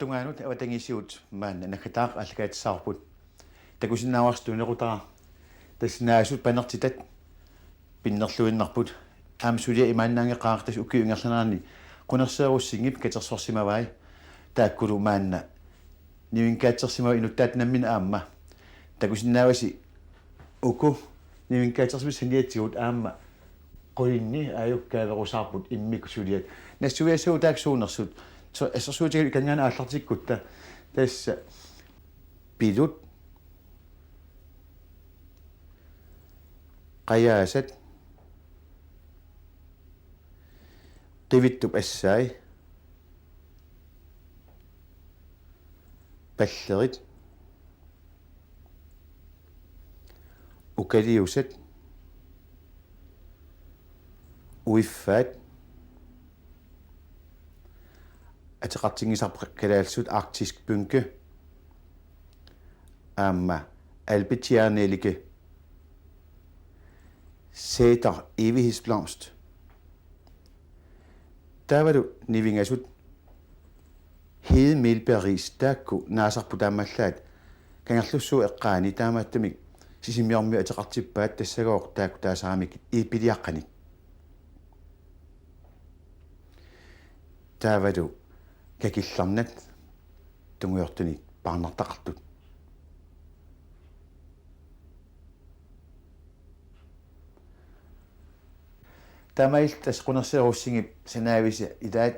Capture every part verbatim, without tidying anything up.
Tungaanut avatangiisigut maanna naggataaq aallakaatissaavarput. Takusinnaavarsi tuninequtaq, tassa naasut panertitat pinnerluinnarput. Aamma suliaq imaannaanngeqaaq, tassa ukiup ingerlanerani Qunerseerussinngip katersorsimavai. Taakkulu maanna nivinngikkaatsersimavoq inuttaata nammineq aamma. Takusinnaavasi uku nivinngikkaatsersimasut saniatigut aamma qulinni aajuku kaaverusaarput immikkut suliat. Nassuiassagut taakku suunersut. So, assersuutigalugu ikanngaanniit aallartikkutta. Tassa pilut, qajaasat, qivittup assai, pallerit, ukaliusat, uiffaat, ateqartinngisarput kalaallisut arktisk bynke, aamma alpetjernelike, sæter, evighedsblomst. Taavalu nivingasut, hedemelbærris, taakku naasarput taamaallaat Kangerlussuup eqqaani, taamaattumik Sisimiormiut ateqartippaat, tassagooq taakku taasaramik iippiliaqqanik. Taavalu kakillernat tungujortunik paarnartaqartut. Taamaalilluta tassa Qunerseerussinngip sanaavisa ilaat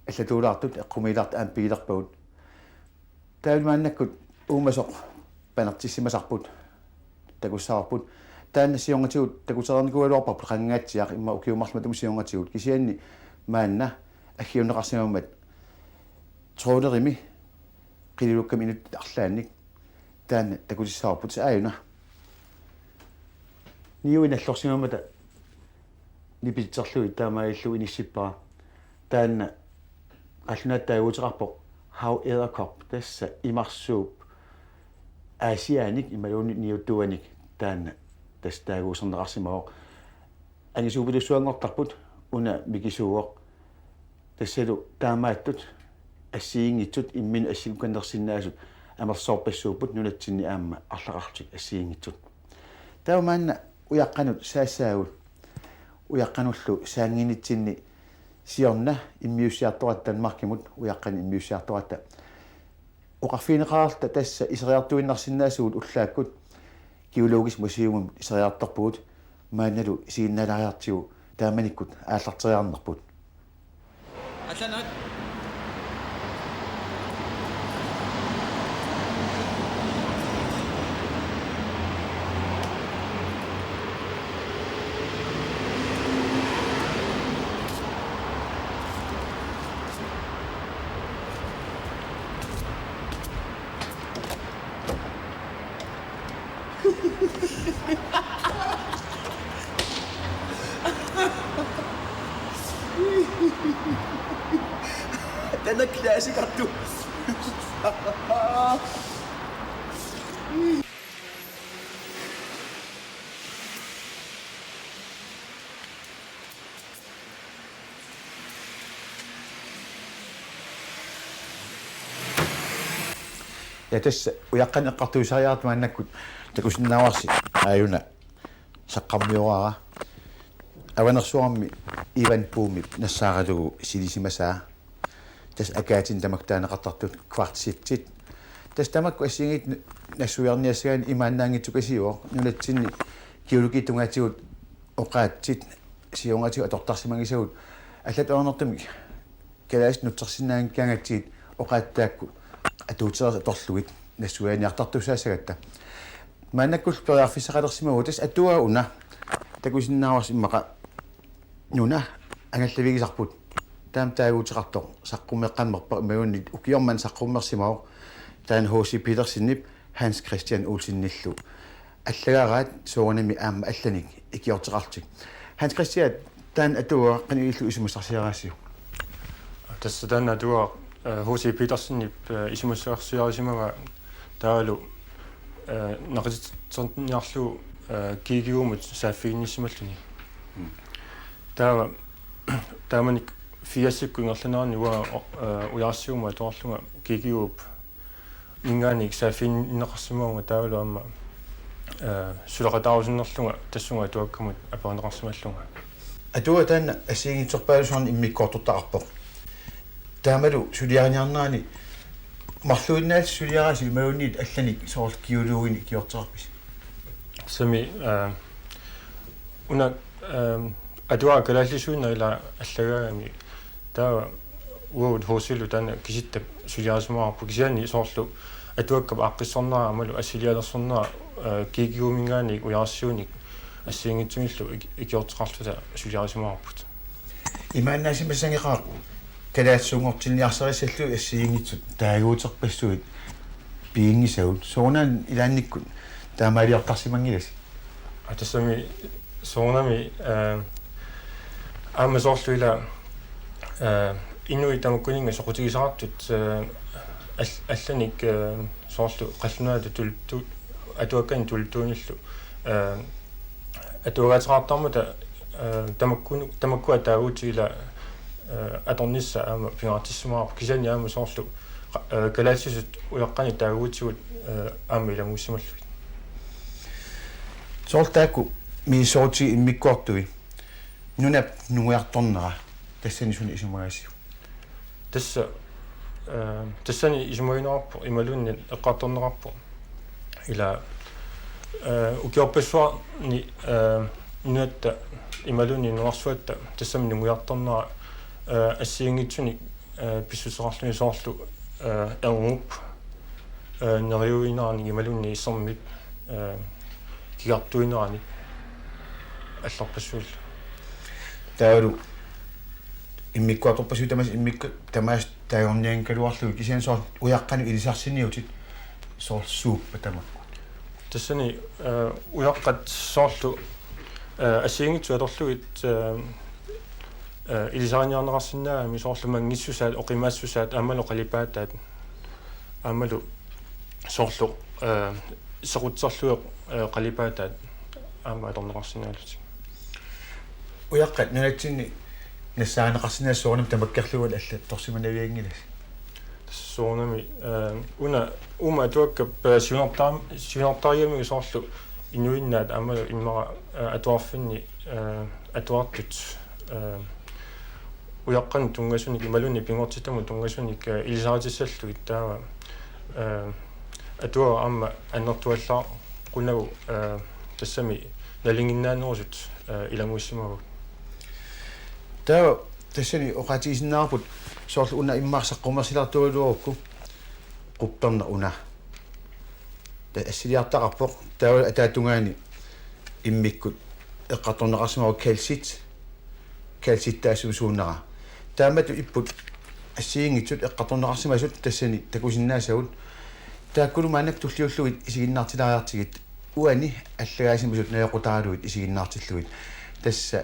allatuulaartut eqqumiilaartut aamma pigilerpagut. Taavalu maannakkut uumasoq panertissimasarput, takussaavarput. Taanna siornatigut takutereernikuugaluarparput qanngaatsiaq, immaqa ukiut marluk matuma siornatigut. Kisianni maanna aggiunneqarsimammat trawlerimi qililukkamik inuttut arlaannik taanna takutissavarput, aajuna. Niui nallorsimammata nipitserlugit taamaalillugu inissippara. Taanna qallunaatut taaguuteqarpoq havedderkop, tassa imarsuup aasiaanik imaluunniit niutuanik, taanna tassa taaguuserneqarsimavoq. Angisuupilussuanngortarput, una mikisuuvoq. Tassalu taamaattut assigiinngitsut imminnut assingukannersinnaasut amerlasoorpassuupput, nunatsinni aamma arlaqarlutik assigiinngitsut. Taava maanna ujaqqanut saassaagut, ujaqqanullu saannginnitsinni siorna immiussiartoratta, Danmarkimut ujaqqanik immiussiartoratta. Oqarfigineqarluta tassa iseriartuinnarsinnaasugut ullaakkut geologisk museumimut iseriartorpugut, maannalu isiginnaalaariartigu taamanikkut aallarteriarnerput. Allanat. Taanna klassikertu. Ja, tassa ujaqqanik eqqartugassariarta maannakkut takusinnaavarsi aajuna saqqarmioraara. Avanersuarmi Ivan Boumip nassaaralugu silisimasaa. Tassa akaatinit tamakku taaneqartartut kvartitsit. Tassa tamakku assigiinngitsut nassuiarniassagaanni imaannaanngitsukasiuvoq, nunatsinni geologiip tungaatigut oqaatsit siornatigut atortarsimagisagut, allatut ajornartumik kalaallisut nutsersinnaanngikkaangatsigit oqaatsit taakku atuutereersut atorlugit nassuiarniartartussaassagatta. Maannakkullu periarfissaqalersimavugut, tassa atuagaq una, takusinnaavarsi immaqa nuna angallavigisarput. Taama taaguuteqartoq saqqummeqqammerpoq imaluunniit ukioq manna saqqummersimavoq. Taanna H C Petersenip Hans Christian Olsenillu allagaaraat, soorunami aamma allanik ikiorteqarlutik. Hans Christian, taanna atuagaq qanoq ilillugu isumassarsiarisiuk? Tassa taanna atuagaq, eh, H C Petersenip, eh, isumassarsiarisimavaa, taavalu, eh, naqititserniarlugu, eh, G G U-mut saaffiginnissimalluni. Mm. Taava taamanikkut firsikkut ingerlaneranni uanga, øh, ujarsiummut atuarlunga G G U-p mingaanniit saaffiginneqarsimavunga taavalu aamma, øh, suleqataarusunnerlunga tassunga atuakkamut aperineqarsimallunga. Atuagaq taanna assigiinngitsorpaalussuarnik immikkoortortaqarpoq. Taamalu suliariniarnerani marluinnaallutit suliarisi imaluunniit allanik soorlu geologinik ikiorteqarpisi? Tassami, øh, una, øh, atuagaq kalaallisuinnaq ila allagaagami taava uagut H C-lu taanna kisitta suliarisimavarput kisianni soorlu atuakkap aaqqissornera aammalu assilialersornera, øh, G G U-minngaanniit ujarsiunik assigiinngitsunillu ik-, ikiorteqarluta suliarisimavarput. Imaannaasimassanngikkaluarpoq kalaallisuunngortinniarsarissallugit assigiinngitsut taaguuterpassuit piginngisagut. Soorunami ilaannikkut taamaaliortarsimanngilasi? Aa, tassami soorunami, øh, aamma soorlu ila, øh, inuit tamakkuninnga soqutigisaqartut, øh, al-, allanik, øh, soorlu qallunaatut tuluttu-, atuakkanik tuluttuunillu, øh, atuagaateqartarmata, øh, tamakkunu-, tamakkua taaguutit ila, øh, atornissaat aamma pingaartissimavarput kisianni aamma soorlu, øh, kalaallisut ujaqqanik taaguutigut, øh, aamma ilagisimallugit. Soorlu taakku misissorutigimmikkoortui nunap nungujartornera tassani suna isumagaassiuk? Tassa, øh, tassani isumagineqarpoq imaluunniit eqqartorneqarpoq. Ila, øh, ukiorpassuarni, øh, nunatta imaluunniit nunarsuatta tassami nungujartornera, øh, assigiinngitsunik, øh, pissuseqarluni soorlu, øh, erngup, øh, neriuineranik imaluunniit issermip, øh, kigartuineranik allorpassuillu. Taavalu immikkoortorpassuit tamaasa immikku-, tamaasa taagornianngikkaluarlugit kisianni soorlu ujaqqanut ilisarsiniutit soorlu suuppat tamakkua? Tassani, øh, ujaqqat soorlu, øh, assigiinngitsut atorlugit, øh, øh, ilisariniarneqarsinnaagami soorlu manngissusaat, oqimaassusaat, aammalu qalipaataat, aammalu soorlu, øh, sequtserlueq, øh, qalipaataat aamma atorneqarsinnaallutik. Ujaqqat nunatsinni nassaarineqarsinnaasut soorunami tamakkerlugu allattorsimanavianngilasi? Soorunami, øh, una uuma atuakkap, øh, siunertar-, siunertarigamigit soorlu inuinnaat aammalu immaqa, øh, atuarfinni, øh, atuartut, øh, ujaqqanut tunngasunik imaluunniit pinngortitamut tunngasunik, øh, ilisaritissallugit taava, øh, atuagaq aamma annertuallaaqunagu, øh, tassami nalinginnaanerusut, øh, ilagisimavagut. Taava tassani oqaatigisinnaavarput soorlu una immaqa saqqummersilaartugaluarukku qupperneq una. Tassa assiliartaqarpoq taava ataatungaani immikkut eqqartorneqarsimavoq kalsit, kalsittaassuma suunera. Taamatut ipput assigiinngitsut eqqartorneqarsimasut tassani takusinnaasagut. Taakkulu maannakkut tulliullugit isiginnaartilaariartigit uani allagaasimasut najoqqutaralugit isiginnaartillugit. Tassa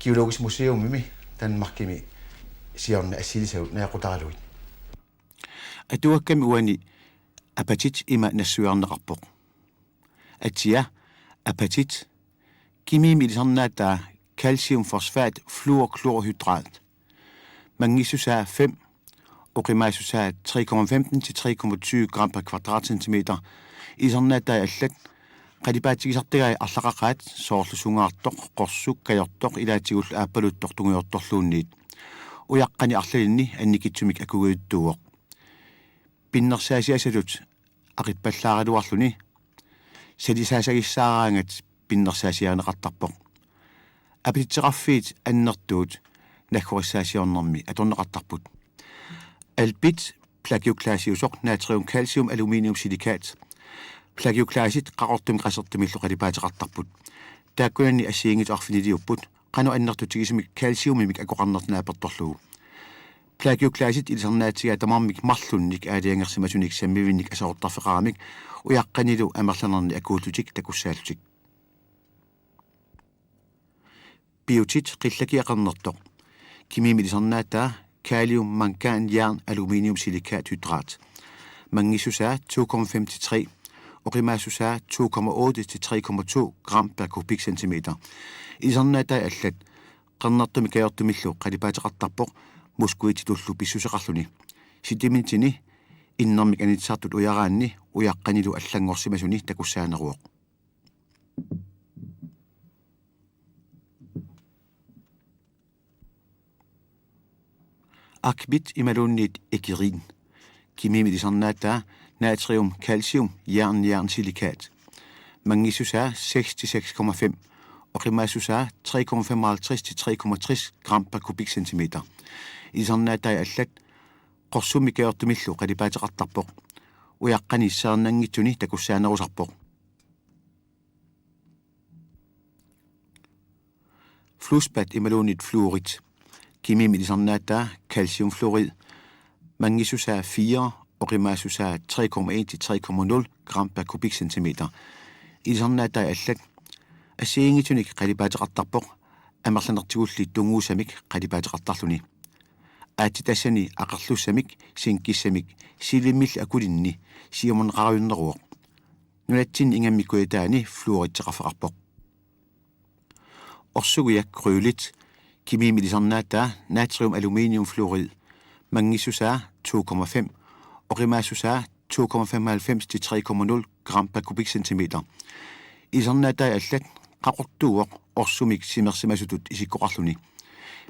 Geologisk Museumimi Danmarkimi siorna assilisagut najoqqutaralugit. Atuakkami uani apatit ima nassuiarneqarpoq. Atia, apatit, kimiimi ilisarnaataa calciumfosfat fluorchlorhydrat. Manngissusaa fem, oqimaassusaa tre komma femten til tre komma tyve gram per kvadratcentimeter. Ilisarnaataat allat qalipaatigisartagaat arlaqaqaat soorlu sungaartoq, qorsuk, kajortoq ilaatigullu aappaluttoq tungujortorluunniit. Ujaqqani arlalinni annikitsumik akugujuttooq. Pinnersaasiassatut aqippallaaraluarluni salisaasagissaaraangat pinnersaasiarineqartarpoq. Apatitseqarfiit annertuut naggorissaasiornermi atorneqartarput. Albit plagioclasiusoq natrium calcium aluminium silikat. Plagioclasit qaqortumik qasertumillu qalipaateqartarput. Taakkunani assigiinngitsut arfiniliupput qanoq annertutigisumik calciumimik akoqarnertik naapertorlugu. Plagioclasit ilisarnaatigaat tamarmik marlunnik aalajangersimasunik sammivinnik aserortarfeqaramik ujaqqanilu amerlanerni akuullutik takussaallutik. Biotit qillakii qernertoq. Kimiimi ilisarnaataa kalium, mangan, jern, aluminium, silikat, hydrat. Manngissusaa to komma fem til tre. Oqimaassusaa to komma otte til tre komma to gram per kubikcentimeter. Ilisarnaataat allat Qernertumik kajortumillu qalipaateqartarpoq muskuititullu pissuseqarluni. Sedimentini innermik anitsisartut ujaraanni ujaqqanilu allanngorsimasuni takussaaneruvoq. Akvit imaluunniit ekirin. Kimimi ilisarnaataa natrium, calcium, jern, jernsilikat. Manngissusaa seks til seks komma fem. Oqimaassusaa tre komma femoghalvtreds til tre komma tres gram per kubikcentimeter. Ilisarnaataat allat qorsummik kajortumillu qalipaateqartarpoq. Ujaqqani seernanngitsuni takussaanerusarpoq. Fluospat imaluunniit fluorit. Kimimi ilisarnaataa calciumfluorid. Manngissusaa fire, oqimaassusaa tre komma en til tre komma nul gram per kubikcentimeter. Ilisarnaataat allat assigiinngitsunik qalipaateqartarpoq, amerlanertigulli tunnguussamik qalipaateqartarluni. Aatsitassani aqerlussamik, sinkissamik, silimmilli akulinni siumoqarunneruvoq. Nunatsinni ingammik Kujataani fluoritseqarfeqarpoq. Orsugiak krylit, kimimi ilisarnaataa natrium aluminiumfluorid, manngissusaa to komma fem, oqimaassusaa to komma femoghalvfems til tre komma nul gram per kubikcentimeter. Ilisarnaataat allat qaqortuuvoq orsumik simersimasutut isikkoqarluni.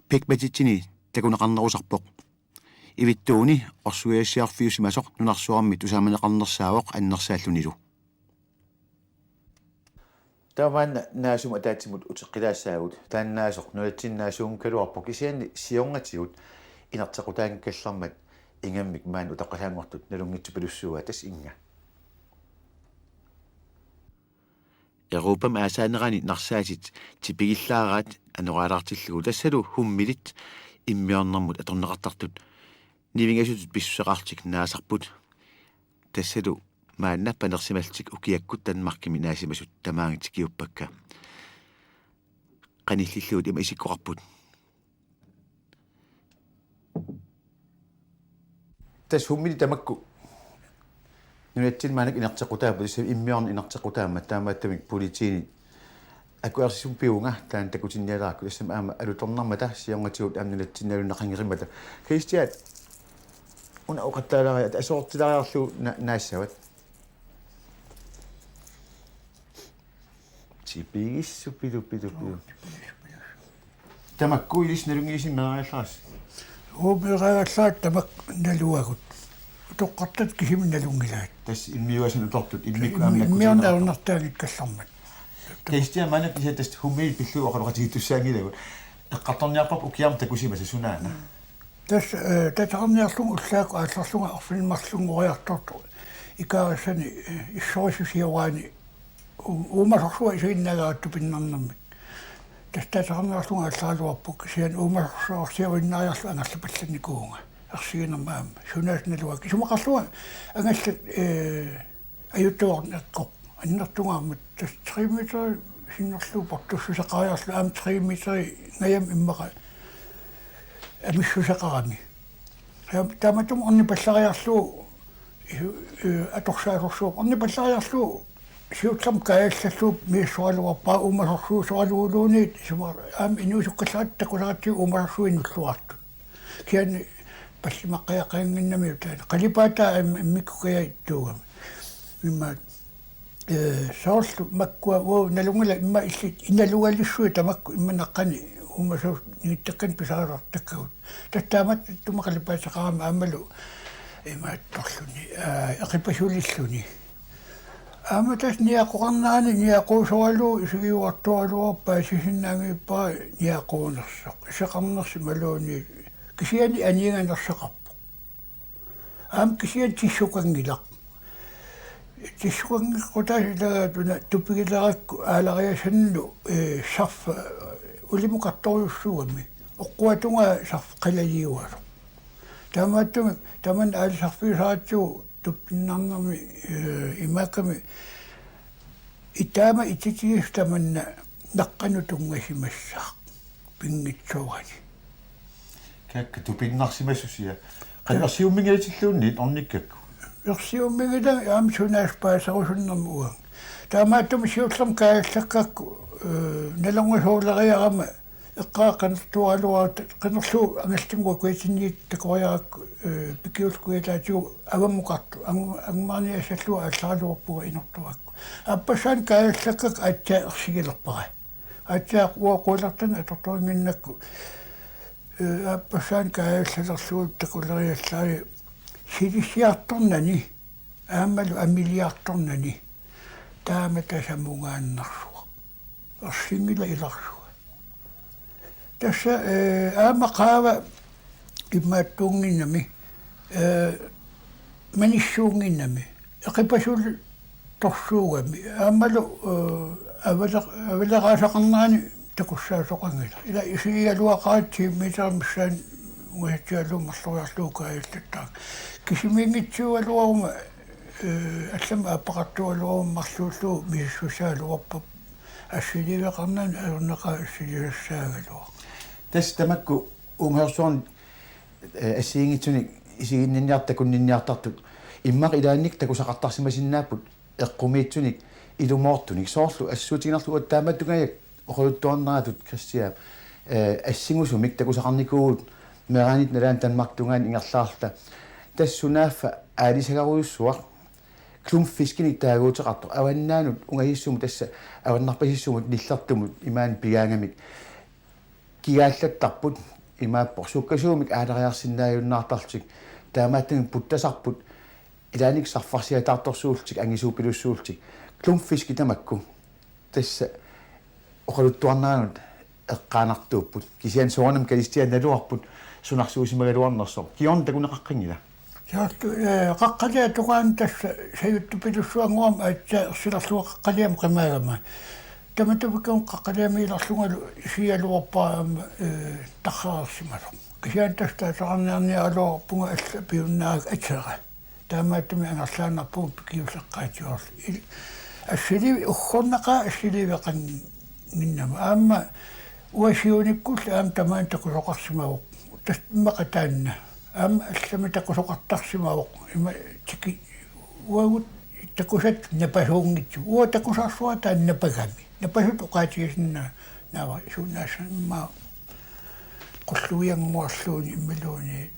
Pigmentitsini takuneqarnerusarpoq. Ivittuuni orsugiassiorfiusimasoq nunarsuarmi tusaamaneqarnersaavoq annersaallunilu. Taava maanna naasumut ataatsimut uteqqilaassaagut, taannaasoq nunatsinni naasuunngikkaluarpoq, kisianni siornatigut inerteqqutaanngikkallarmat ingammik maani utoqqasaanngortut nalunngitsupilussuuaat, tassa inga. Europami aasaanerani narsaatit tipigillaaraat anoraalaartillugu, tassalu hummilit immiornermut atorneqartartut nivingasutut pissuseqarlutik naasarput. Tassalu maanna panersimallutik ukiakkut Danmarkimi naasimasut tamaanga tikiuppakka. Qanillillugu ima isikkoqarput. Tassa hummilit tamakku nunatsinni maannakkut inerteqqutaapput, tassa immiorneq inerteqqutaammat, taamaattumik politiinit akuersissummik pivunga taanna takutinnialerakkit, tassami aamma alutornarmata siornatigut aamma nunatsinni nalunnaqanngerimmata. Kristian, una oqattaalaariarlugu, aserortilaariarlugu na-, naassavat. Tipigissupilu, pilu, pilu. Tamakku ilissi nalunngilisimmi meeraagallarissi? Uu, meeraagallaat tamakku naluagut. Utoqqartatta kisimik nalunngilaat. Tassa immiuasanut utortut, immikkut aamma nakkusiineqartut. Immiorneq alunnartaanngikkallarmat. Kristian, maanna kisianni tassa hummilit pillugu oqaloqatigiittussaanngilagut. Eqqartorniarparput ukiarmi takusimasat, sunaana? Tassa, eh, tassaqarniarlunga ullaakkut aallarlunga arfineq-marlunngoriartortoq ikaarissani, eh, issorisusioraani u-, uumasorsuaq isiginnaagaat tupinnarnermik. Tassa tassaqarniarlunga aallaraluarpoq, kisianni uumasorsuarsioriinnariarlunga angerlapallannikuuvunga. Ersiginerma aamma. Sunaana naluara. Isumaqarlunga angallat, eh, ajutoorneq eqqorpoq. Annertungaarmat tassa tre meter sinnerlugu portussuseqariarlunga aamma tre meter ngajam immaqa amissuseqarami. Taam-, taamatut ornipallariarlugu, eh, eh, atorsaasorsuuvoq. Ornipallariarlugu siullermik kaajallallugu misissoraluarpara uumasorsuusoraluguluunniit isuma-, aamma inuusukkallaratut takusaratsigu uumasorsuit nulluartut. Kisianni pallimaqqajaqqaannginnamiuk taanna. Qalipaataa im-, immikkut kajattuugami. Immaqa, eh, soorlu makkua uagut nalunngillat immaqa illit inalugalissui tamakku immaqa naqqani uumasorsuit ningittakkanik pisariaqartakkagut. Tassa taamatut tuma qalipaateqarami aammalu imaattorluni, aa, eqipasulilluni. Aamma tassa niaqoqarnerani niaquusoralugu isigiuartoraluarpaa, paasisinnaanngippara niaquunersoq. Iseqarnersoq imaluunniit kisianni aniinganersaqarpoq. Aamma kisianni tissukanngilaq. Tissukanngeqqutaasut ilagaat una tupigilerakku aalariasannilu, eh, sarfa ulimukartorujussuugami. Oqquatungaa sarfa qilaliuasoq. Taamaattumik tamanna aalisarfiusaratsigu tupinnarnermi, eh, imaakkami itaama ititigisut tamanna naqqanut tunngasimassaaq pinngitsoorani. Kaakka tupinnarsimasusia. Qanoq ersiummingajatilluunniit ornikkakku? Ersiummingajaanga aamma sunaaffa paaserusunnermik uanga. Taamaattumik siullermik kaajallakkakku, eh, nalorngasuuleriarama Eqqaa qinertuaraluarutta, qinerlugu angallanngua kujatinniit takoriarakku, eh, pikiullu kujataatigut avammukartoq, angu-, angumaarniassallugu aallaraluarpunga inortuakku. Aappassaani kaajallakkakka aatsaat ersigilerpara. Aatsaat uanga quilertanik atortuinnginnakku, eh, aappassaani kaajallalerlugu takuleriallari silisiartornani, aammalu amiliartornani, taama tasamungaannarsuaq. Ersinngilaq ilarsuaq. Tassa, eh, aamma qaava imaattuunnginnami, eh, manissuunnginnami, eqipasulertorsuugami, aammalu, eh, avale-, avaleraasaqarnerani takussaasoqanngilaq. Ila isigigaluaqaat ti meterit missaanni ungasatsialuunniit marloriarlugu kaajallattaarami. Kisimiinngitsuugaluaruma, eh, allamik aappaqartuugaluaruma marluullugu misissussagaluarpara. Assiliiveqarnani ajornaqaaq assiliisassaagaluaq. Tassa tamakku uungaarsuarni, eh, assigiinngitsunik isiginninniartut takunninniartartut immaqa ilaannikkut takusaqartarsimasinnaapput eqqumiitsunik ilumoortunik, soorlu assuutiginerlugu taamaattungaajak oqaluttuarneratut Kristian, eh, assingusumik takusaqarnikuuvugut meeraanitta nalaani Danmarkip tungaanut ingerlaarluta. Tassa sunaaffa aalisagarujussuaq klumpfiskinik taaguuteqartoq avannaanut ungasissumut, tassa avannarpasissumut nillertumut imaanut pigaangamik kigaallattarput, imaappoq sukkasuumik aalariarsinnaajunnaartarlutik, taamaattumik puttasarput, ilaannikkut sarfarsiataartorsuullutik angisuupilussuullutik. Klumpfiskit tamakku tassa oqaluttuarneranut eqqaanartuupput. Kisianni soorunami kalistiaat naluarput sunarsuusimagaluarnersoq. Kingorna takuneqaqqinngilaq. Soorlu, eh, Qaqqaliap tungaanut tassa sajuttupilussuannguamik aatsaat ersilerlunga Qaqqaliamut qimaagama. Tamatumukkut Qaqqaliamiilerlungalu isigaluarpara aamma, eh, tarrarsimasoq. Kisianni tassa taasaqarniarniaraluarpunga alla piunnaagakku atera. Taamaattumik angerlaannarpunga pikiuseqqaatigoorlunga. Il-, assiliivi-, uggornaqaaq assiliiveqannginnama. Aamma uanga siunikkulli aamma tamaani takusoqarsimavoq. Tassa immaqa taanna. Aamma allamik takusoqartarsimavoq. Ima tiki-, uagut takusat napasuunngitsut. Uanga takusarsuara taanna napagami. Napasutut oqaatigisinnaa-, naava suunaassanngimmat qulluiannguarluunniit imaluunniit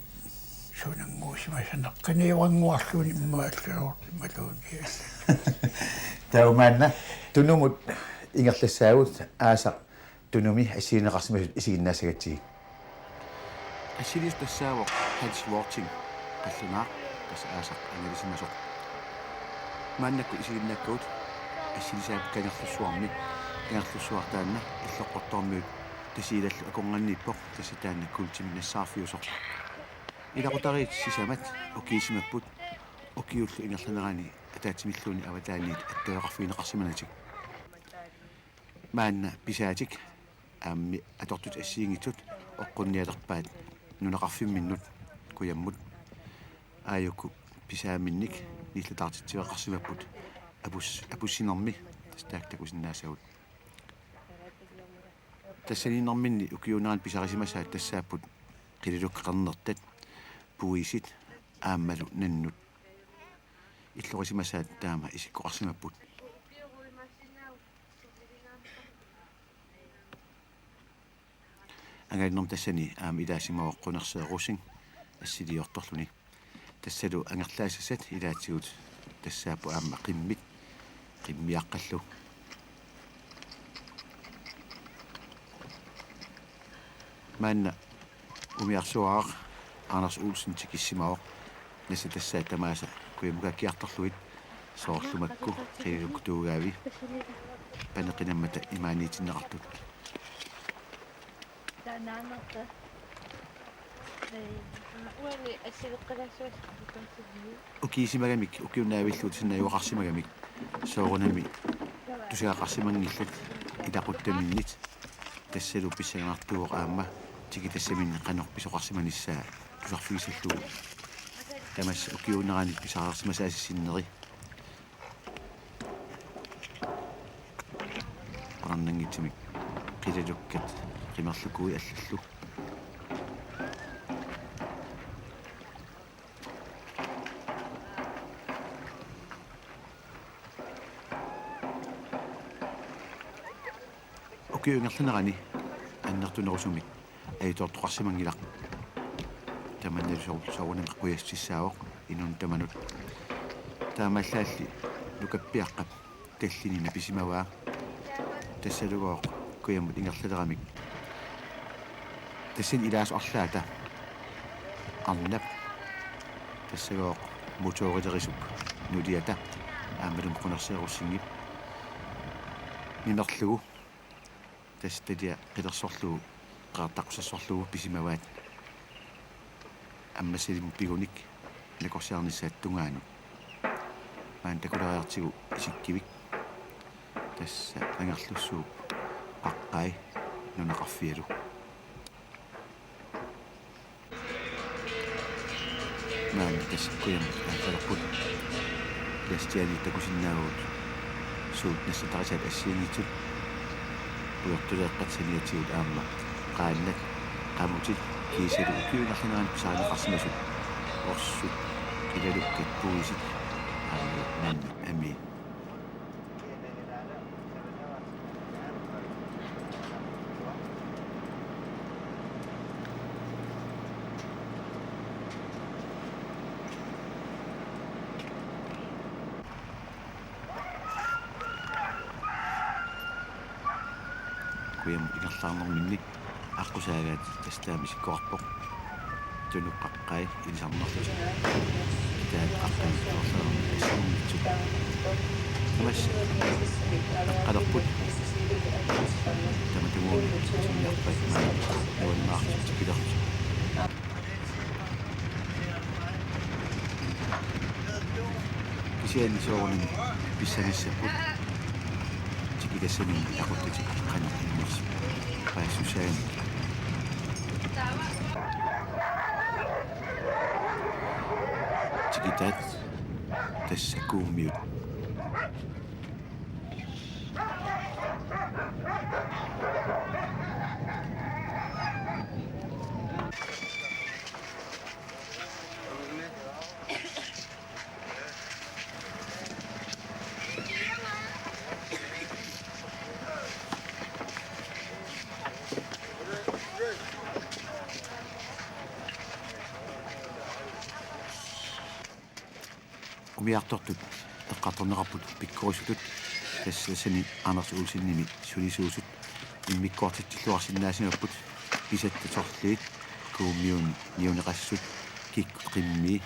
suunannguusimasaneq, qiniuannguarluunniit immaqa allasoorluunniit. Taava maanna Tunumut ingerlassaagut, aasaq Tunumi assigineqarsimasut isiginnaassagatsigit. Assiliisoq tassaavoq Hans Worthing, qallunaaq, tassa aasaq angalasimasoq. Maannakkut isiginnaakkagut assilisaat Kangerlussuarmi, Kangerlussuaq taanna Illoqqortoormiut Tasiilallu akornanniippoq, tassa taanna kuultimik nassaarfiusoq. Ilaqutariit sisamat ukiisimapput, ukiullu ingerlanerani ataatsimilluunniit avataaniit attaveqarfigineqarsimanatik. Maanna pisaatik aammi atortut assigiinngitsut oqqunnialerpaat nunaqarfimminnut kujammut. Aajuku pisaaminnik nillataartitsiveqarsimapput apus-, apussinermi, tassa taakku takusinnaasagut. Tassaniinnerminni ukiuunerani pisarisimasaat tassaapput qilalukkat qernertat, puisit aammalu nannut. Illorisimasaat taama isikkoqarsimapput. Angalanermut tassani aamma ilaasimavoq Qunerseeq Rosing assiliortorluni. Tassalu angerlaassassat ilaatigut tassaapput aamma qimmit, qimmiaqqallu. Maanna umiarsuaraq Anders Olsen tikissimavoq. Nassat tassaat tamaasa kujammukaakkiartorlugit, soorlu makku qilalukkut tuugaavi paneqinammata imaaniitinneqartut. Taannaannarta. Ee, uani assigeqqalaassuaq. Ukiisimagamik, ukiut naavillugu tassani najugaqarsimagamik, soorunami tusagaqarsimanngillat ilaquttaminnit, tassalu pissanganartuuvoq aamma tikitassaminnik qanoq pisoqarsimanissaa tusarfigisallugu. Tamassi ukiuunerani pisariarsimasaasi sinneri. Qularnanngitsumik qilalukkat qimerlukui allallu. Ukiup ingerlanerani annertunerusumik ajutoortoqarsimanngilaq. Tamannalu sor-, soorunami qujassutissaavoq inunnut tamanut. Taamaallaalli Nukappiaqqap tallini napisimavaa. Tassalugooq kujamut ingerlaleramik. Tassani ilaasoq arlaata arnap. Tassagooq motorilerisuk nuliata aammalumi qunerseerussinngip nimerlugu. Tassa talia qilersorlugu, qeqertaqqusassorlugu pisimavaat ammassalimmut pigunik nakorsiarnissaata tungaanut. Maani takulaariartigu isikkivik. Tassa Kangerlussuup qaqqai nunaqarfialu. Maani tassa kujamut aallarput. Lastiani takusinnaavugut suut nassatarisaat assigiinngitsut. Pujortuleeqqat saniatigut aamma qaannat, qamutit kiisalu ukiup ingerlanerani pisarineqarsimasut, orsut, qilalukkat, puisit aamma nammineq amii. Kujamut ingerlaarnerminni aqqusaagaat tassa taama isikkoqarpoq. Tunuk qaqqai ilisarnerlutik. Kitaat qaqqanut tuorlaarneq assinnittut. Tamassi eqqalerput. Tamatumuuna itinniarpat maani nuannaartut tikilertut. Kisianni soorunami pissangassapput. Tikitassanini aquttatik qanoq innersoq paasissaannik. Tikitaat tassa Kuummiut. Umiartortut eqqartorneqarput pikkorisutut, tassa tassani Anders Olsenimi sulisuusut immikkoortitsilluarsinnaasimapput, pisatta torliit Kuummiuni niuneqassasut, kikkut qimmii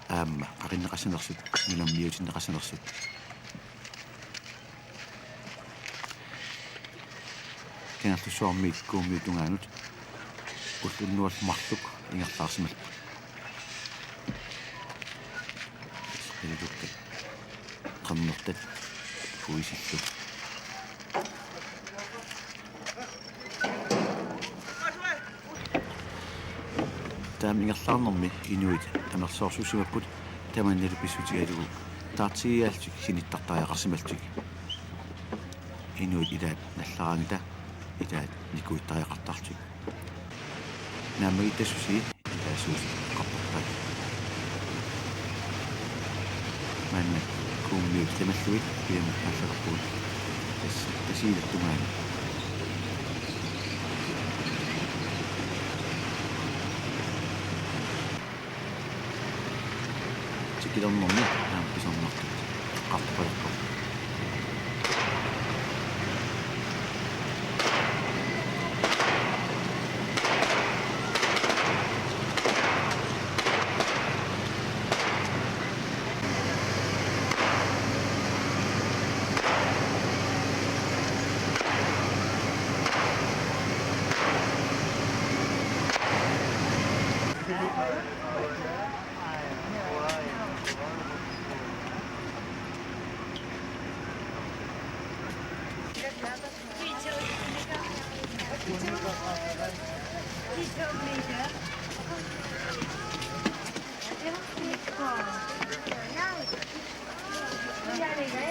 aamma qaqinneqassanersut, nunammiutinneqassanersut. Kangerlussuarmiit Kuummiut tungaanut ulloq unnuallu marluk ingerlaarsimallutik. Qilalukkat qernertat puisillu. Taama ingerlaarnermi inuit amerlasoorsuusimapput tamannalu pissutigalugu taartigiaallutik sinittartariaqarsimallutik. Inuit ilaat nallaraangatta, ilaat nikuittariaqartarlutik. Naammagittasusi ilaasuusut eqqartorpaat. Maanna Kuummiut qimallugit kujamut aallarpugut. Tassa Tasiilap tungaani. Tikilernermi aamma pisarnartut eqqartoqalerpoq.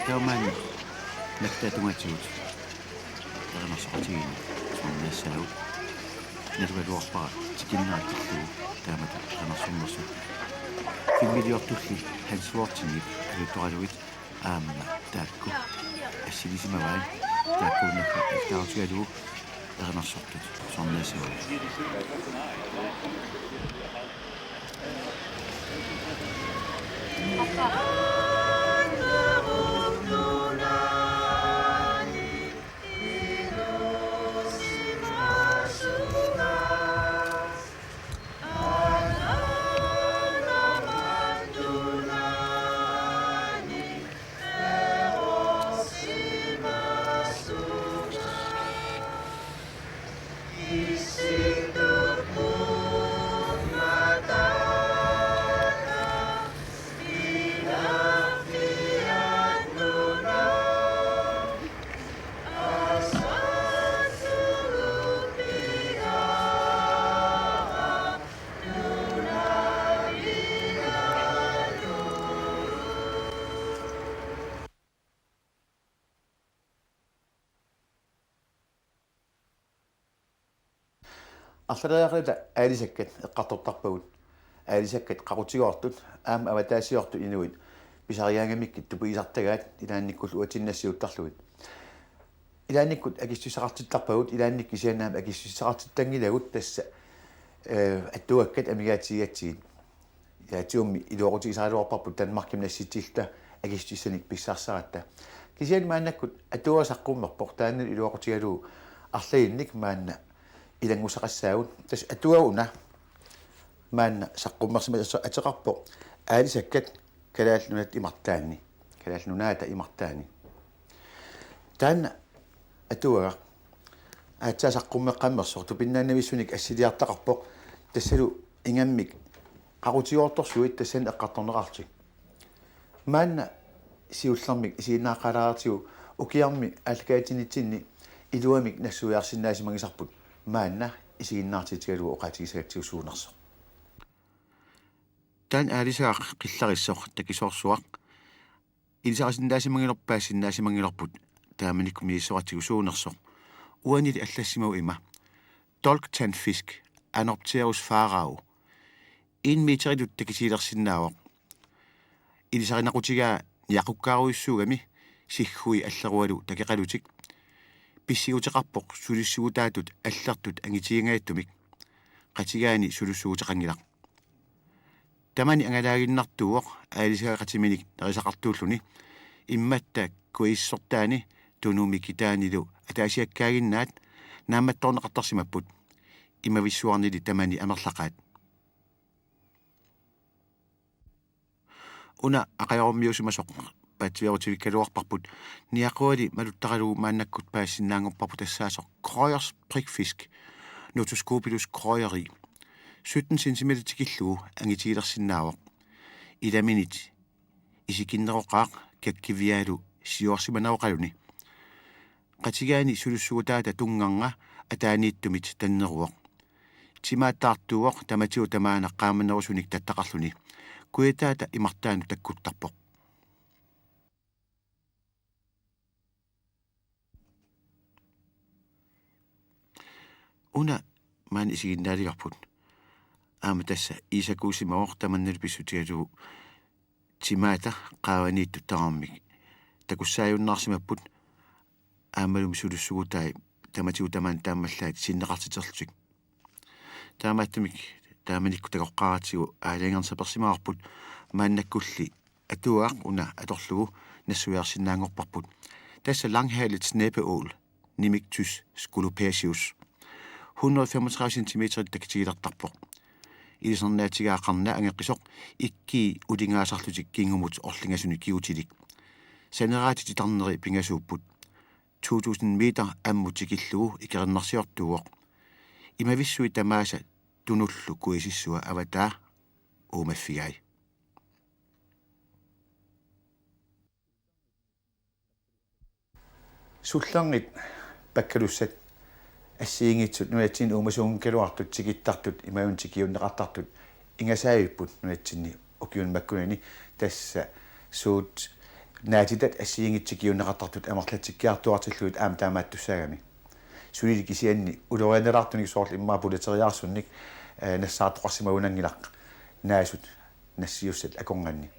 Taamaammat maktatungaatigut erinarsoqatigiinneq soorunami assaagut. Nalugaluarpara tikinnerat illugu taamatut erinarsornersut. Filmiliortulli Hans Worthenip alutoralugit aamma taakku assilisimavaat, taakkuunnarput altaarutigalugu Erinarsortut soorunami. Arlaleriarluta aalisakkat eqqartortarpagut. Aalisakkat qaqutigoortut aamma avataasiortut inuit pisarigaangamikkit tupigisartagaat ilaannikkullu uatsinnut nassiuttarlugit. Ilaannikkut akissutissaqartittarpagut, ilaannikkut kisianni aamma akissutissaqartittanngilagut tassa, eh, atuakkat amigaatigigatsigit. Ilaatigut iluaqutigisaraluarparput Danmarkimi nassitsilluta akissutissanik pissarsaratta. Kisianni maannakkut atuagaq saqqummerpoq, taanna iluaqutigalugu arlalinnik maanna ilanngussaqassaagut. Tassa atuagaq una maanna saqqummersimasoq ateqarpoq Aalisakkat Kalaallit Nunaat imartaanni. Kalaallit Nunaata imartaanni. Taanna atuagaq aatsaat saqqummeqqammersoq tupinnaannavissunik assiliartaqarpoq, tassalu ingammik qaqutigoortorsuit tassani eqqartorneqarlutik. Maanna siullermik isiginnaaqqaalaartigu ukiarmi aallakaatitsinitsinni iluamik nassuiarsinnaasimagisarput maanna isiginnaartitsigalugu oqaatigissagatsigu suunersoq. Taanna aalisagaq qillarissoq takisoorsuaq ilisarisinnaasimanngilarput, paasisinnaasimanngilorput taamanikkut misissoratsigu suunersoq. Uanili allassimavoq ima: Dolktandfisk, Anopterus farao. En meteritut takitigilersinnaavoq. Ilisarinaqutigaa niaqukkaarujussuugami siggui allerualu takeqalutik. Pissiguteqarpoq sulissuutaatut allertut angitigingajattumik. Qatigaani sulissuuteqanngilaq. Tamani angalaaginnartuuvoq aalisagaqatiminik nerisaqartuulluni. Immaqa kuisissortaani Tunumi kitaanilu ataasiakkaaginnaat naammattoorneqartarsimapput. Imavissuarnili tamani amerlaqaat. Una aqajorummiusimasoq paatsiveerutivikkaluarparput, niaquali maluttaralugu maannakkut paasisinnaanngorparput tassaasoq Krøyers prikfisk, Notoscopilus krøyeri. Sytten centimeter tikillugu angitigilersinnaavoq. Ilaminit isikinneroqaaq kakkiviaalu siuarsimaneroqaluni. Qatigaani sulissuutaata tunngarnga ataaniittumit tanneruvoq. Timaattaartuuvoq tamatigut tamaana qaamanerusunik tattaqarluni. Kujataata imartaanut takkuttarpoq. Una maani isiginnaaligarput. Aamma tassa iisakuusimavoq tamannalu pissutigalugu timaata qaavaniittut tamarmik takussaajunnaarsimapput, aammalumi sulissuutaat tamatigut tamaana taamaallaat sinneqartiterlutik. Taamaattumik taamanikkut takoqqaaratsigu aalajangerneq sapersimavarput, maannakkulli atuagaq una atorlugu nassuiarsinnaanngorparput. Tassa langhalet sneppeål, Nimictys scolopaceus. Hundrede femogtredive centimeter takitigilertarpoq. Ilisarnaatigaa qarna angeqqisoq, ikkii ulingaasarlutik kingumut orlingasunik kigutilik. Saneraatitit tarneri pingasuupput. To tusind meter ammut tikillugu ikerinnarsiortuuvoq. Imavissui tamaasa tunullu kuisissua avataa uumaffigai. Sullernit pakkalussat assigiinngitsut nunatsinni uumasuunngikkaluartut tikittartut imaluunniit tikiunneqartartut ingasaavipput nunatsinni ukiuni makkunani. Tassa suut naatitat assigiinngitsut tikiunneqartartut amerlatsikkiartuaartillugit aamma taamaattussaagami. Sulili kisianni ulorianalaartunik soorlu immaqa pulateriaarsunnik, eh, nassaartoqarsimagunanngilaq naasut nassiussat akornanni.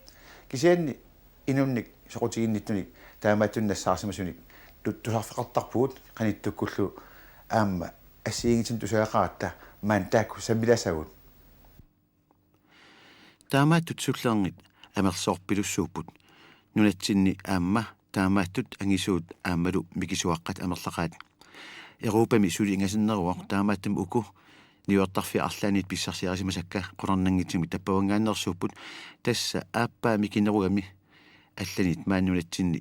Kisianni inunnik soqutiginnittunik taamaattunik nassaarsimasunik tu-, tusarfeqartarpugut qanittukkullu Aamma assigiinngitsunik tusagaqaratta maani taakku sammilasagut. Taamaattut sullernit amerlasoorpilussuupput. Nunatsinni aamma taamaattut angisuut aammalu mikisuaqqat amerlaqaat. Europami suli ingasanneruvoq, taamaattumik uku niuertarfiit arlaanniit pissarsiarisimasakka qularnanngitsumik tappavanngaanneersuupput. Tassa aappaa mikinerugami allanit maani nunatsinni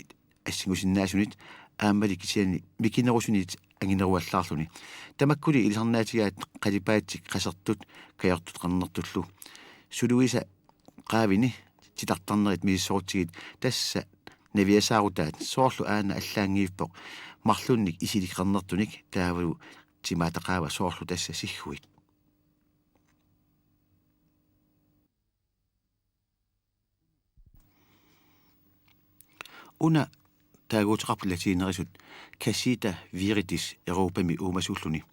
assingusinnaasunit aammali kisianni mikinerusunit angineruallaarluni. Tamakkuli ilisarnaatigaat qalipaatit qasertut kajortut qernertullu. Suluisa qaavini titartarnerit misissorutsigit tassa naviasaarutaat, soorlu aana allaanngivippoq marlunnik isilik qernertunik taavalu timaata qaava soorlu tassa sigguit. Una taaguuteqarput latiinerisut Casita Viridis Europami uumasuulluni.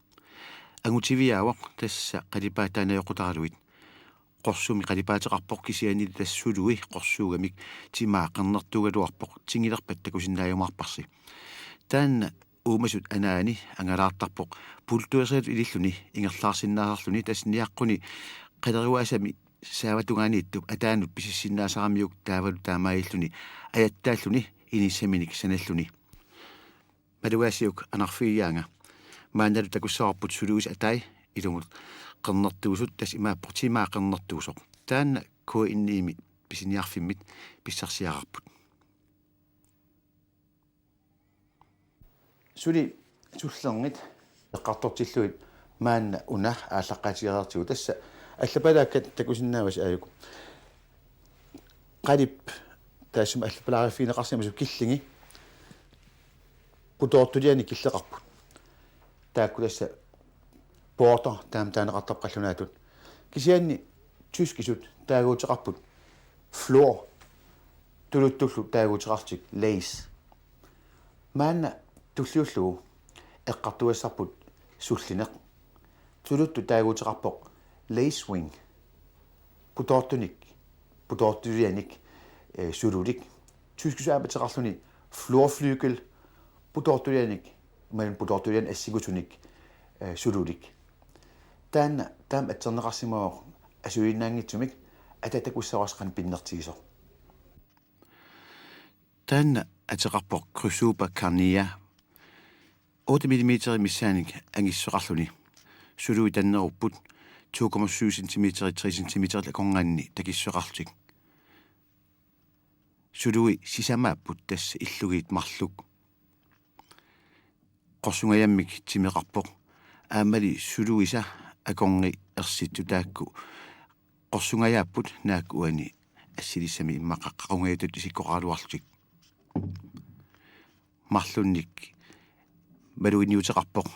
Angutiviaavoq, tassa qalipaataanajoqqutaraluit. Qorsumik qalipaateqarpoq kisianni tassa sului qorsuugamik timaa qernertuugaluarpoq, tingilerpat takusinnaajumaarparsi. Taanna uumasut anaani angalaartarpoq bulldozerip ililluni ingerlaarsinnaasarluni, tassa niaqquni qaleruasami saavatungaaniittup ataanut pisissinnaasaramiuk taavalu taamaalilluni ajattaalluni inissaminik sanalluni. Malugaasiuk anarfigigaanga. Maannalu takussavarput suluisa atai ilumut qernertuusut, tassa imaappoq timaa qernertuusoq. Taanna K N I-mi pisiniarfimmit pissarsiaqarput. Suli sullernit eqqartortillugit maanna una aallaqqaatigereertigu. Tassa allapalaakkat takusinnaavasi aajuku. Qalip taassuma allapalaariffigineqarsimasoq killingi putoortulianik killeqarput. Taakku tassa poorta taama taaneqartarput qallunaatut. Kisianni tyskisut taaguuteqarput Flor, tuluttullu taaguuteqarlutik Lace. Maanna tulliullugu eqqartugassarput sullineq. Tuluttut taaguuteqarpoq Lacewing. Putoortunik, putoortulianik, eh, sululik. Tyskisut aamma ateqarluni Florflügel, putoortulianik, imaluunniit putoortulianik assingusunik, eh, sululik. Taanna taama atserneqarsimavoq asuinnaanngitsumik, ata takussavarsi qanoq pinnertigisoq. Taanna ateqarpoq Chrysoba carnea. Otte millimeter missaannik angissuseqarluni. Sului tannerupput to komma syv centimeter, tre centimeter akornanni takissuseqarlutik. Sului sisamaapput, tassa illugiit marluk. Qorsungajammik timeqarpoq. Aammali suluisa akorni ersitsut taakku qorsungajaapput, naak uani assilissami immaqa qaqungajatut isikkoqaraluarlutik. Marlunnik maluginiuteqarpoq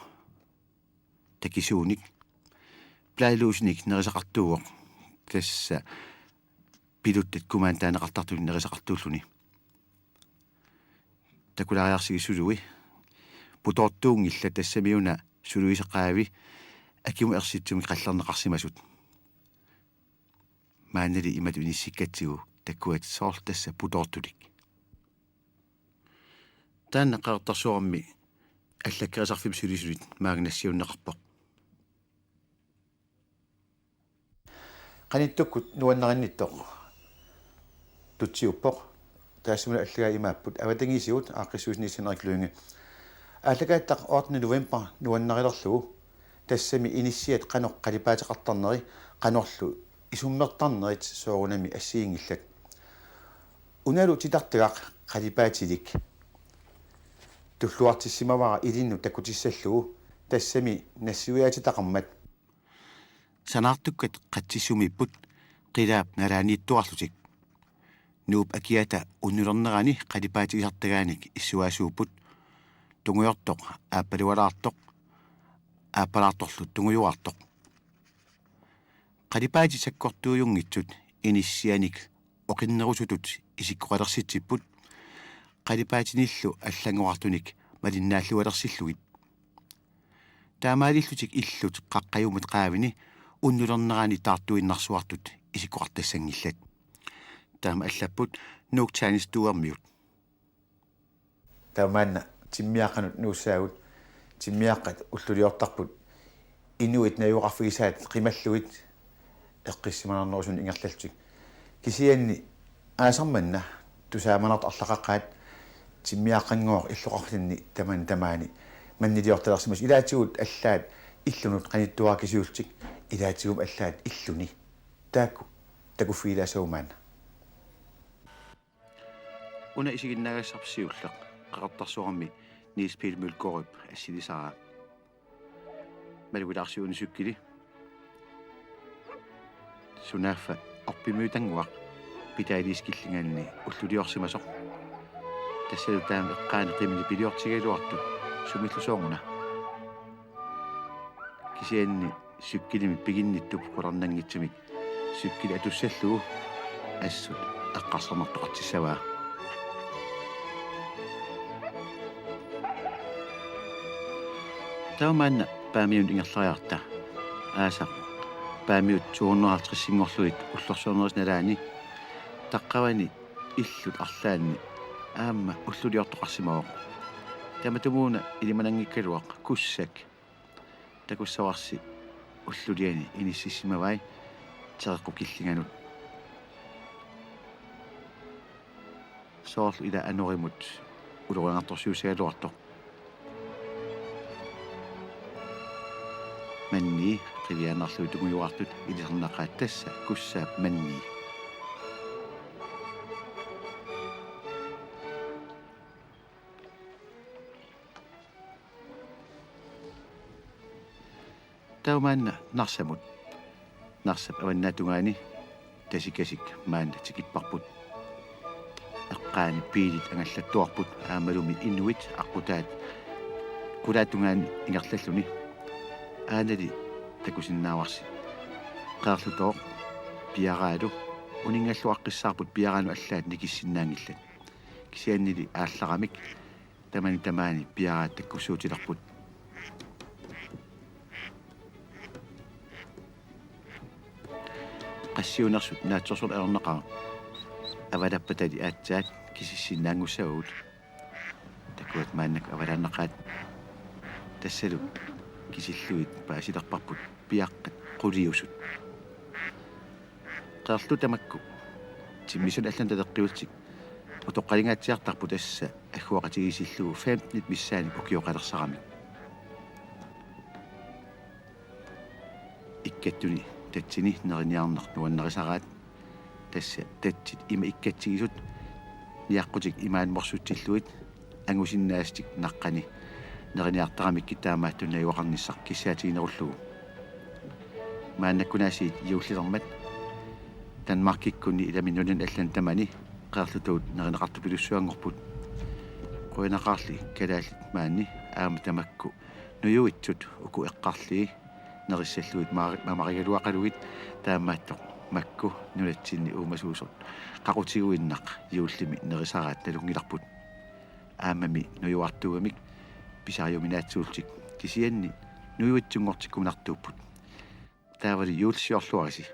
takisuunik. Bladlusinik nerisaqartuuvoq, tassa piluttat kumaanut taaneqartartuni nerisaqartuulluni. Takulaariarsigit sului. Putoortuunngillat, tassami una suluisa qaavi akimut ersitsumik qallerneqarsimasut. Maannali imatut inissikkatsigu takuat, soorlu tassa putoortulik. Taanna Qeqertarsuarmi allakkerisarfimmut sulisulit maanga nassiunneqarpoq. Qanittukkut nuannarinnittoq tutsiuppoq. Taassumali allagai imaapput: Avatangiisigut, aaqqissuussineq Henrik Lynge. Aallakaattaq ottende november nuannarilerlugu, tassami inissiat qanoq qalipaateqartarneri, qanorlu isummertarnerit soorunami assigiinngillat. Unalu titartagaq qalipaatilik tulluartissimavara ilinnut takutissallugu, tassami nassiuiaatitaqarmat. Sanaartukkat qatsissumiipput, qilaap nalaaniittuarlutik. Nuup akiata unnulernerani qalipaatigisartagaanik issuaasuupput. Tungujortoq aappalualaartoq, aappalaartorlu tungujuaartoq. Qalipaatit sakkortuujunngitsut inissianik oqinnerusutut isikkoqalersitsipput. Qalipaatinillu allanngorartunik malinnaallualersillugit. Taamaalillutik illut qaqqajumut qaavini unnulernerani taartuinnarsuartut isikkoqartassanngillat. Taama allapput Nuuk Tegnestue-miut. Taava maanna timmiaqqanut nuussaagut. Timmiaqqat ulluliortarput inuit najugaqarfigisaat qimallugit eqqissimanarnerusunut ingerlallutik. Kisianni aasaq manna tusaamanartoq arlaqaqaat timmiaqqanngooq illoqarfinni tamanit tamaani manniliortalersimasoq, ilaatigut allaat illunut qanittuarakisiullutik, ilaatigut allaat illuni. Taakku takuffigilaassavut maanna. Una isiginnaagassarput siulleq Qeqertarsuarmi Niels Peter Mølgaardip assilisaraa. Malugilaarsiuni cykelimi. Sunaaffa orpimiutannguaq pedaliiskillinganni ulluliorsimasoq. Tassalu taama eqqaani qimini piliortigigaluartut sumillu sooruna. Kisianni cykelimik piginnittup qularnanngitsumik cykeli atussallugu assut eqqarsarnartoqartissavaa. Taava maanna Paamiunut ingerlariarta aasaq Paamiut to hundrede og halvtreds-inngorlugit ullorsiornerisa nalaani taqqavani illut arlaanni aamma ulluliortoqarsimavoq. Tamatumuuna ilimananngikkaluaq Kussak takussavarsi ulluliani inississimavai tereqqukillinganut. Soorlu ila anorimut ulorianartorsiussagaluartoq. Mannii qiviaannarlugit tungujuartut ilisarnaqaat, tassa Kussaap mannii. Taava maanna Narsamut. Narsap avannaatungaani tasikasik maanna tikipparput. Eqqaani biilit angallattuarput aammalumi inuit aqqutaat qulaatungaani ingerlalluni. Aanali takusinnaavarsi Qeerlutooq piaraalu uninngalluaqqissaarput piaraanut allaat nikissinnaanngillat. Kisiannili aallaramik tamanit tamaani piaraat takkussuutilerput. Qassiunersut naatsorsorneq ajornaqaaq. Avalappatali aatsaat kisissinnaanngussavagut. Takuat maannakkut avalaannaqaat. Tassalu kisillugit paasilerparput piaqqat quliusut. Qeerlutoq tamakku timmissuni allanut taleqqiullutik utoqqalingaatsiartarput, tassa agguaqatigiissillugu femtenit missaannik ukioqalersaramik. Ikkattuni tatsini neriniarneq nuannarisaraat, tassa tatsit ima ikkatsigisut niaqqutik imaanngorsutsillugit angusinnaasatik naqqani neriniartaramikkit taamaattut najugaqarnissaq kissaatiginerullugu. Maannakkunaasiit juullilermat Danmarkikkunni ilami nunani allani tamani Qeerlutuut nerineqartupilussuanngorput. Qujanaqaarli kalaallit maani aamma tamakku nujuitsut uku eqqarlii nerissallugit ma-, mamarigaluaqalugit taamaattoq makku nunatsinni uumasuusut qaqutiguinnaq juullimi nerisaraat nalunngilarput. Aammami nujuartuugamik pisariuminaatsuullutik kisianni nujuitsunngortikkuminartuupput. Taavalu juullisiorluarisi.